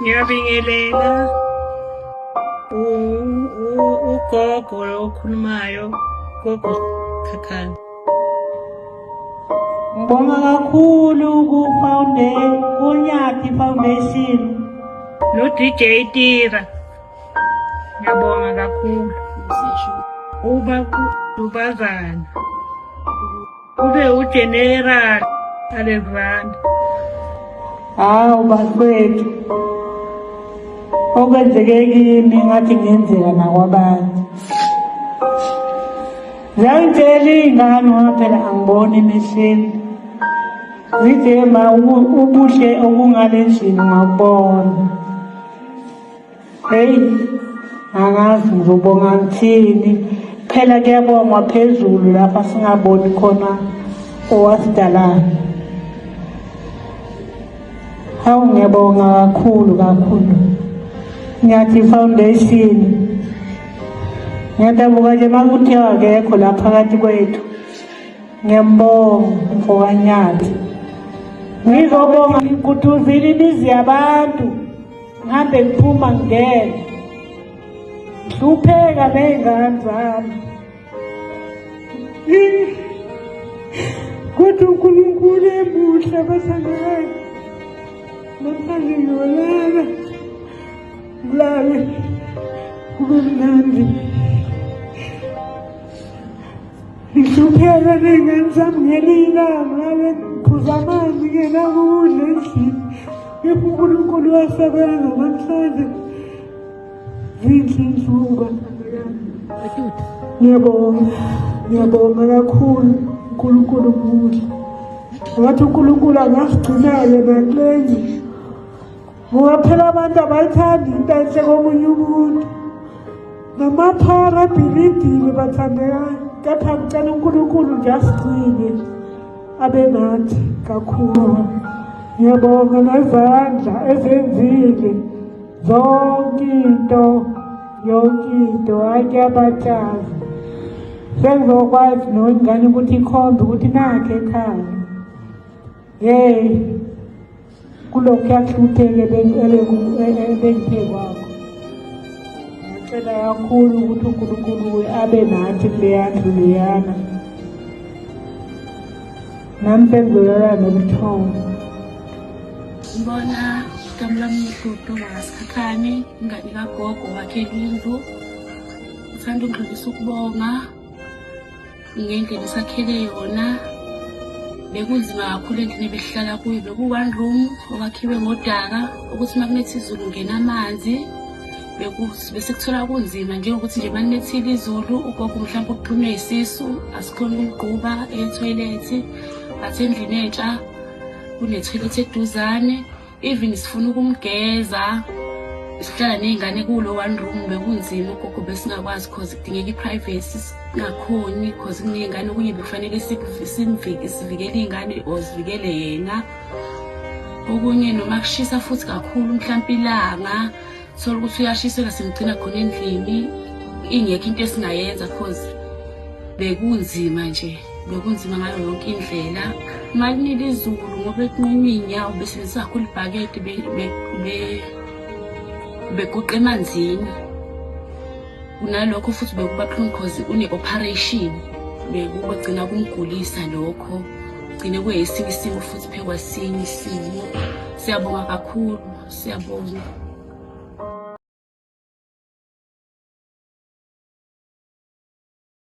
Ngiyabingelela ugogo okhulumayo, gogo Khakhane. Ngibonga kakhulu ku-Nyathi Foundation. No-DJ Tira. Ngiyabonga kakhulu. Uba kubazana. Kube uGeneral Alexander. Hawu bafethu, okwenzeke kimi ngathi kungenzeka nakwabanye. Ziyangitshela iy'ngane ngoba phela angiboni emehlweni. Zithe ma ubuhle obungale ndlini ungakubona. Heyi, angazi ngizobonga ngithini. Phela kuyabongwa phezulu lapha singaboni khona owasidalayo. Hawu ngiyabonga kakhulu kakhulu. Nyathi Foundation. Ngiyadabuka nje uma kuthiwa akekho la phakathi kwethu. Ngiyambonga mfokaNyathi. Ngizobonga ngiguduzile imizi yabantu. Ngihambe ngiphuma ngingena. Ngihlupheka ney'ngane zami. Kodwa uNkulunkulu emuhle bathandekayo. Namhlanje ngiyolala. Ngilale kube mnandi. Ngihlupheka ney'ngane zami ngelinye ilanga ngale ngiphuza amanzi ngenakudla endlini. If uNkulunkulu wasebenza namhlanje zinhle insuku bathandekayo. Ngiyabonga, ngiyabonga kakhulu uNkulunkulu muhle. Ngathi uNkulunkulu angasigcina-ke nakule ndlu. Ngoba phela abantu abayithandi into enhle komunye umuntu. Namaphara abhilidile bathandekayo. Kepha ngicela uNkulunkulu nje asigcine abe nathi kakhulu. Ngiyabonga nezandla ezenzile zonke into yonke into hhayi kuyabatshaza. Sengizokwazi nengane ukuthi ikhombe ukuthi nakhe ekhaya. Hey kulokhu kuyakuhlupheka ebengiphe kwakho. Ngicela kakhulu ukuthi uNkulunkulu abe nathi kuleya ndlu leyana. Nami sengizolala nobuthongo. Ngibona igama lami uDudu wakaSikhakhane, ingane kagogo wakhela indlu. Ngithanda ukudlulisa ukubonga ngendlela esakhele yona. Bekunzima kakhulu endlini ebesihlala kuyo, beku-one room okwakhiwe ngodaka ukuthi uma kunetha izulu ngena amanzi. Bese kuthola kunzima njengokuthi nje uma linethile izulu ugogo mhlawumpe uxhunywe isisu asikhoni ukumgquba ethoyilethi, but endlini entsha kunethoyilethi eduzane. Even sifuna ukumgeza sihlala ney'ngane kulo one room bekunzima ugogo besingakwazi cause kudingeka i-privacy singakhoni cause kuney'ngane okunye bekufanele sivikele iy'ngane or sivikele yena. Okunye noma kushisa futhi kakhulu mhlampe ilanga thola ukuthi uyashiselwa simgcina khona endlini ingekho into esingayenza cause bekunzima nje bekunzima ngayo yonke indlela. Uma linile izulu ngoba ekunqunywa iy'nyawo besebenzisa kakhulu ibhakede beguqa emanzini. Kunalokho futhi bekuba buhlungu cause une-operation bekugcina kumgulisa lokho gcine kuyesinye isimo futhi phekwasinye isimo. Siyabonga kakhulu, siyabonga.